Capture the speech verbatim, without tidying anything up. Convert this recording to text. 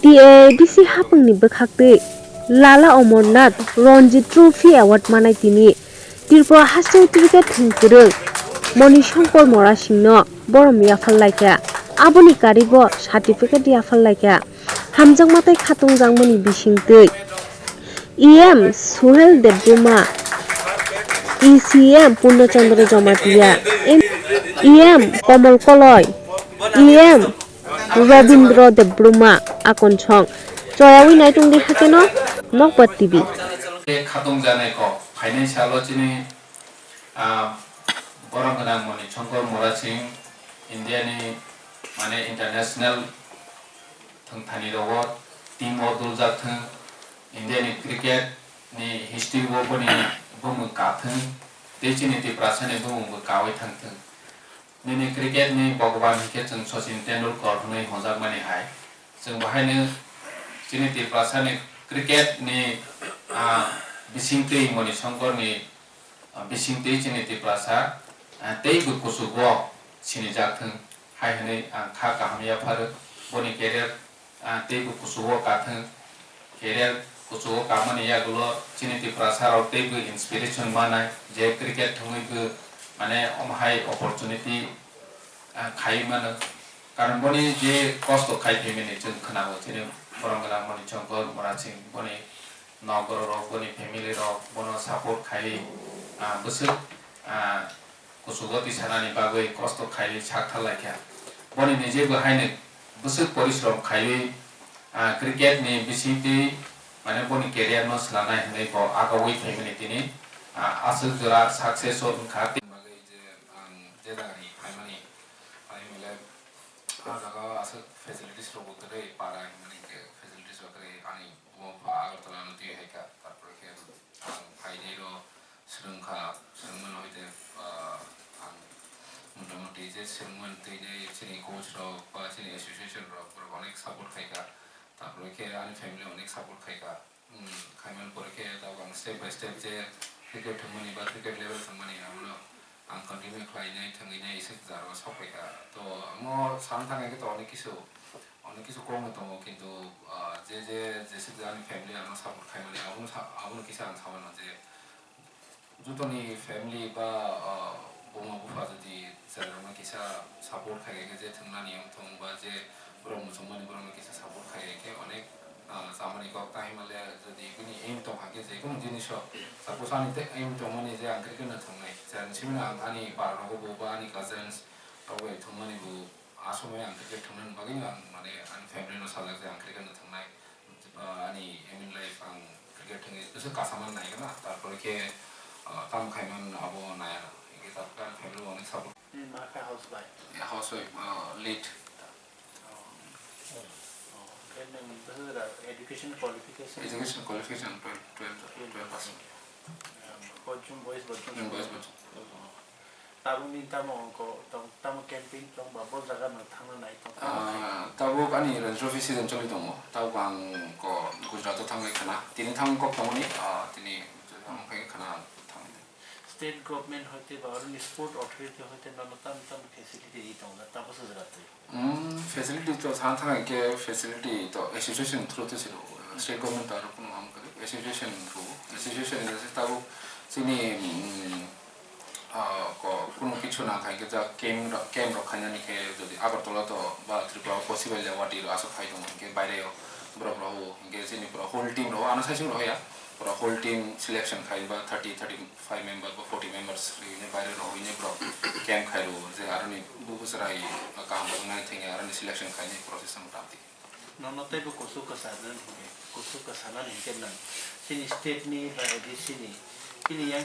T A D C hapungni bwkhaktwi Lala Amarnath Ranji Trophy Award manai tini Tripura haste cricket thwngkwrwng Moni Shankar Mora Singhno borom yapharlaikha. Aboni karigo certificate yapharlaikha. Hamjakma tei khatungjakmani bisingtwi E M Suhel Debbarma, E C M Purno Chandra Jamatia, M-, E M Komol Koloi, E M Robindra Debbarma akonsong choyawi naitung di hakeno Nokbar T V. Khatung janai kok phainai salo chini, ah, borok gwnang Moni Shankar Mora Singh India ni mane international thwngthani rogo team o duljak thwng, India ni cricket ni history o boni bumung ka thwng, tei chini Tiprasa ni bumung bo kawi thang thwng. Nini cricket ni Bhagwan hinkhe chwng Sachin Tendulkar hwnwi hwnjakmani hai. Chwng bahaino chini Tiprasa ni cricket ni, ah, bisingtwi Moni Shankar ni, ah, bisingtwi chini Tiprasa, ah, teibo kuchugo sinijak thwng hai hwnwi ang kha kaham yapharo. Boni career, ah, teibo kuchugo ka thwng. Career kuchugo kamani yagulo chini Tiprasa rok teibo inspiration manai je cricket thwngwi bo mane omo hai opportunity, ah, khai mano. Karon boni je kosto khai phaimani chwng khwnao chini borom gwnang Moni Shankar Mora Singh boni nok borok rok, boni family rok bono support khai, ah, bwswk, ah, kuchugo tisanani bagwi kosto khaiwi sak thar laikha. Boni nije bo haino bwswk porishrom khaiwi, ah, cricket ni bisingtwi mane boni career no swnamnai hwnwi bo agogwi phaimani tini, ah, aswk jora success o wngkha. Bagwi je ang je jagani phaimani, phaimale ah jaga o aswk facilities rok bo kwrwi para hinmani hinkhe facilities rok kwrwi ani bo Agartala no twi hai kha, tarpore khe ang phainai rw swrwng kha, swrwngmano hwnkhe, ah, ang motamoti je swrwngmani twi nai chini coach rok ba chini association rok, borok onek support khai kha, tarpore khe ani family onek support khai kha. Hmm, khaimani pore khe tabuk ang step by step je cricket thwngmani ba cricket level thwngmani abono ang continue khlainai thwngwi nai iswk jaro sok phaikha. To omo sana thangkhe to onek kisu, onek kisu kokno tongo, kintu, ah, je, je, jeswk je ani family ano support khaimani abono sa-, abono kisa ang samano je jotoni family ba, ah, buma bupha jodi chwrairokno kisa support khai khe je thwngnani wngthong ba je borok muchungmani borokno kisa support khai khe onek, ah, chamani kok tangwi male jodi bini aim tong kha khe je kunu jinis o suppose ani tei aim tongmani je ang cricket no thwngnai, chwraini simi no ang ani para rogo bo ba ani cousins rok bai thwngmani bo a somoi ang cricket thwngnani bagwi no ang mane ani family no sajak je ang cricket no thwngnai. Ah, ani aim in life ang cricket thwngwi bwswk kasaman naikha na, tarpore khe, ah, tamo khaiman abo naiya na, hwnkhe tarpore ani family bo onek support. Nini ma khe house bai? Eh, house wife, ah, late. Oh. Oh. Khe nwng bwswk da education qualification? Education qualification twelve, twelve, twelve pass. Um, boys, boys, boys. Hmm, boys, boys. Oh. Tabuk nini tamo ongkho, tamo, tamo camping tong ba, bo jaga no thangna nai tong, tamo khai? Ah, tabuk ani Ranji Trophy season choli tongo. Tabuk ang ko Gujarat o thangwi khana. Tini thang kok tongmani, ah, tini thang khai khana thangwi. State government hoite ba aroni sport authority hoite nono tam tam facility ri tongo, tamo se jaga twi? Hmm, facility to sana thang khe facility to association through to silo. State government to aro kuno ham kare. Association through, association ni jase tabuk chini, hmm, ah, ko, kunu kichu na khai khe ja camp ro-, camp rok khainani khe jodi Agartala to ba Tripura o possible le wati ro aswk khai tongo, hinkhe baire o borok rok o, hinkhe chini pura whole team rok o, ano saising rok ya, pura whole team selection khai ba thirty, thirty five member ba forty members rwini baire rok hwnwi borok camp khai rwo je aroni bubu chwrai kaham wngnai thengya aroni selection khaini process ang tamti. Nono teibo kuchuk kwsa nani hinkhe, kuchuk kwsa nani hinkhe nwng chini state ni ba A D C ni chini yang